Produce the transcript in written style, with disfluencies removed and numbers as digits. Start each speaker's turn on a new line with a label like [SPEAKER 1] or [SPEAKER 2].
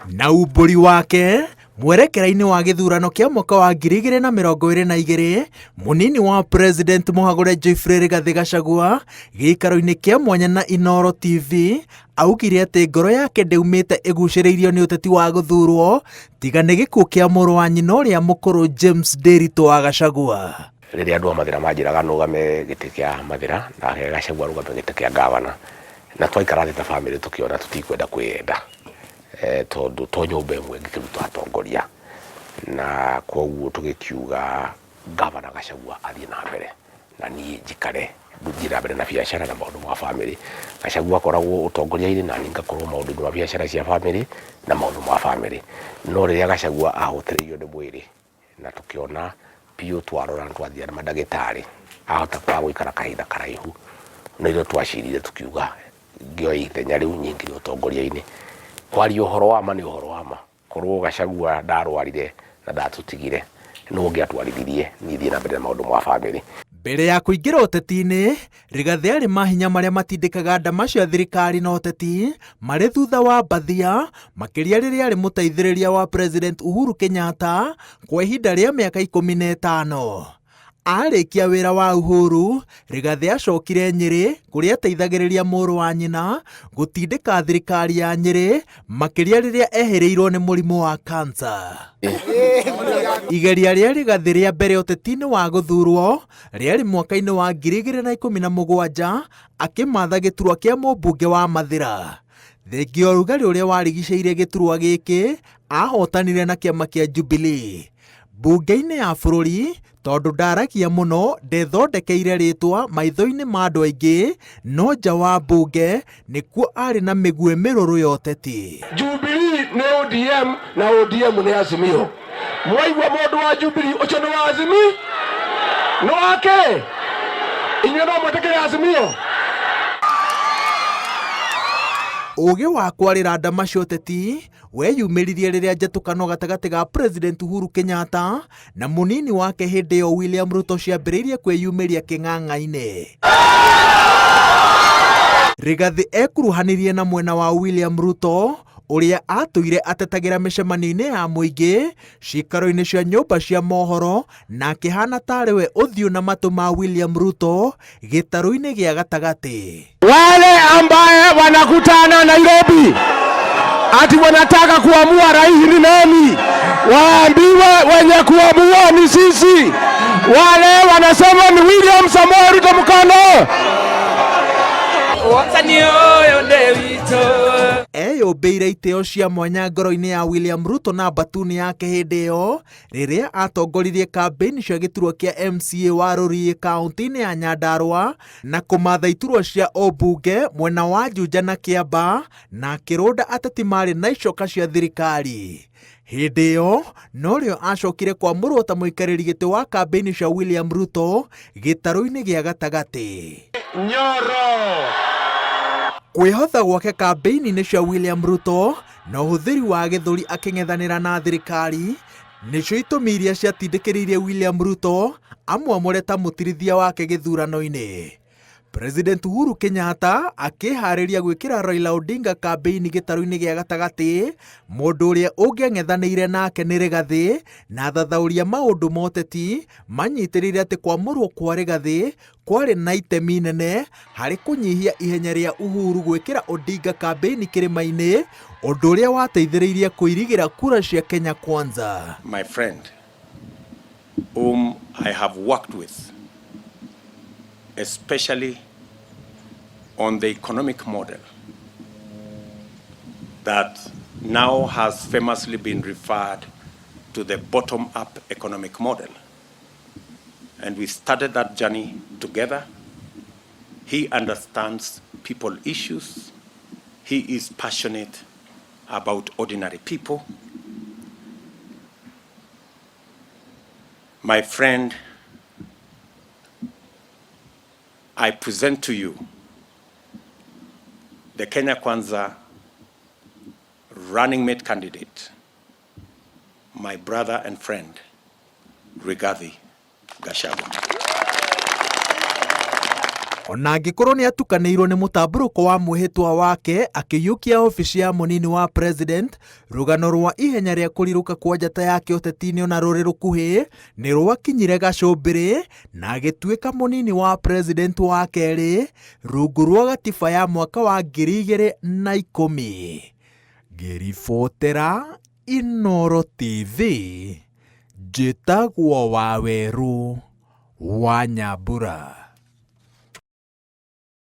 [SPEAKER 1] Na umbũri wake mwerekera-inĩ wa gĩthurano kĩa mwaka wa 2022, mũnini wa President mũhagũre Geoffrey Rigathĩ Gachagua gĩikaro-inĩ kĩa mwanya na Inooro TV augire atĩ ngoro yake ndĩumĩte ĩgucĩrĩirio nĩ ũteti wa gũthurwo tiga nĩ gĩkuũ kĩa mũrũ wa nyina ũrĩa mũkũrũ James Ndiritu wa Gachagua.
[SPEAKER 2] Rĩrĩa andũ a Mathĩra manjĩraga nũgame gĩtĩ kĩa Mathĩra nake Gachagua arũgame gĩtĩ kĩa ngavana, na twaikara thĩ ta bamĩrĩ tũkĩona tũtikwenda kwĩyenda tondũ to nyũmba ĩmwe ĩngĩkĩruta atongoria, na koguo tũgĩkiuga ngavana Gachagua athiĩ na mbere na niĩ njikare thiĩ na mbere na biacara na maũndũ ma bamĩrĩ. Gachagua akoragwo ũtongoria-inĩ na niĩ ngakorwo maũndũ-inĩ ma biacara cia bamĩrĩ na maũndũ ma bamĩrĩ. No rĩrĩa Gachagua ahũtĩrĩirio nĩ mwĩrĩ na tũkĩona biũ twarora na twathiĩ na mandagĩtarĩ ahota kwaga gũikara kahinda karaihu, nĩrĩo twacirire tũkiuga ngĩoya ithenya rĩu nyingĩre ũtongoria-inĩ. Kwaria ũhoro wa ma nĩ ũhoro wa ma, korwo Gachagua ndarwarire na ndatũtigire, nũ ũngĩatwarithirie niĩ thiĩ na mbere na maũndũ ma bamĩrĩ.
[SPEAKER 1] Mbere ya kũingĩra ũteti-inĩ, Rigathĩ arĩ mahinya marĩa matindĩkaga ndama cia thirikari na ũteti marĩ thutha wa mbathia, makĩria rĩrĩa arĩ mũteithĩrĩria wa President Uhuru Kenyatta kwa ihinda rĩa mĩaka 15. Arĩkia wĩra wa Uhuru, Rigathĩ acokire Nyĩrĩ kũrĩa ateithagĩrĩria mũrũ wa nyina gũtindĩka thirikari ya Nyĩrĩ makĩria rĩrĩa ehĩrĩirwo nĩ mũrimũ wa cancer. Igeria rĩa Rigathĩ rĩa mbere ũteti-inĩ wa gũthurwo rĩarĩ mwaka-inĩ wa 2017 akĩmatha gĩturwa kĩa mũmbunge wa Mathĩra. Thengia ũrugarĩ ũrĩa warigicĩirie gĩturwa gĩkĩ, ahotanire na kĩama kĩa Jubilee. Mbunge-inĩ ya bũrũri, tondũ ndaragia mũno, ndethondekeire rĩtwa maitho-inĩ ma andũ aingĩ, no nja wa mbunge nĩkuo arĩ na mĩguĩ mĩrũrũ ya ũteti.
[SPEAKER 3] Jubilee nĩ ODM na ODM nĩ Azimio. Mwaigua mũndũ wa Jubilee ũcio nĩ wa Azimio? Nĩ wake? Inyuĩ no mwĩtĩkĩre Azimio?
[SPEAKER 1] Ũgĩ wa kwarĩra ndama cia ũteti weyumĩririe rĩrĩa njatũkano gatagatĩ ga President Uhuru Kenyatta na mũnini wake hĩndĩ ĩyo William Ruto ciambĩrĩirie kwĩyumĩria kĩng'ang'a-inĩ. Rigathĩ ekuruhanirie na mwena wa William Ruto ũrĩa atũire atetagĩra mĩcemanio-inĩ ya mũingĩ, ciikaro-inĩ cia nyũmba cia mohoro na akĩhana tarĩ we ũthiũ na matũ ma William Ruto gĩtarũ-inĩ gĩa gatagatĩ.
[SPEAKER 3] Wale ambaye wanakutana Nairobi ati wanataka kuamua rais ni nani, waambiwe wenye kuamua ni sisi. Wale wanasema ni William Samoei Ruto mkono.
[SPEAKER 1] Eyũmbĩire itĩo cia mwanya ngoro-inĩ ya William Ruto na mbatuni yake hĩndĩ ĩyo rĩrĩa atongoririe kambĩini cia gĩturwa kĩa MCA wa Rũriĩ kaunti-inĩ ya Nyandarua na kũmatha iturwa cia ũmbunge mwena wa Juja na Kĩambaa na akĩrũnda ateti marĩ na icoka cia thirikari. Hĩndĩ ĩyo norĩo acokire kwamũrwo ta mũikarĩri gĩtĩ wa kambĩini cia William Ruto gĩtarũ-inĩ gĩa gatagatĩ.
[SPEAKER 3] Nyoro.
[SPEAKER 1] Kwĩhotha gwake kambĩini-inĩ cia William Ruto na ũhũthĩri wa gĩthũri akĩng'ethanĩra na thirikari nĩcio itũmi iria ciatindĩkĩrĩirie William Ruto amwamũre ta mũtirithia wake gĩthurano-inĩ. President Uhuru Kenyatta akĩharĩria gwĩkĩra Raila Odinga kambĩini gĩtarũ-inĩ gĩa gatagatĩ, mũndũ ũrĩa ũngĩang'ethanĩire nake nĩ Rigathĩ, na athathaũri a maũndũ ma ũteti manyitĩrĩire atĩ kwamũrwo kwa Rigathĩ kwarĩ na itemi inene harĩ kũnyihia ihenya rĩa Uhuru gwĩkĩra Odinga kambĩini kĩrĩma-inĩ, ũndũ ũrĩa wateithĩrĩirie kũirigĩra kura cia Kenya Kwanza.
[SPEAKER 3] My friend, whom I have worked with, especially on the economic model that now has famously been referred to the bottom-up economic model. And we started that journey together. He understands people issues. He is passionate about ordinary people. My friend, I present to you the Kenya Kwanza running mate candidate, my brother and friend, Rigathi Gachagua.
[SPEAKER 1] Ona angĩkorwo nĩ atukanĩirwo nĩ mũtambũrũko wa mwĩhĩtwa wake akĩiyũkia obici ya mũnini wa president, rũgano rwa ihenya rĩa kũrirũka kwa njata yake ũteti-inĩ ona rũrĩ rũkuhĩ nĩ rwakinyire gacũmbĩrĩ na agĩtuĩka mũnini wa president wa kerĩ rungu rwa gatiba ya mwaka wa 2010. Ngĩribotera Inooro TV, njĩtagwo Wawerũ wa Nyambura.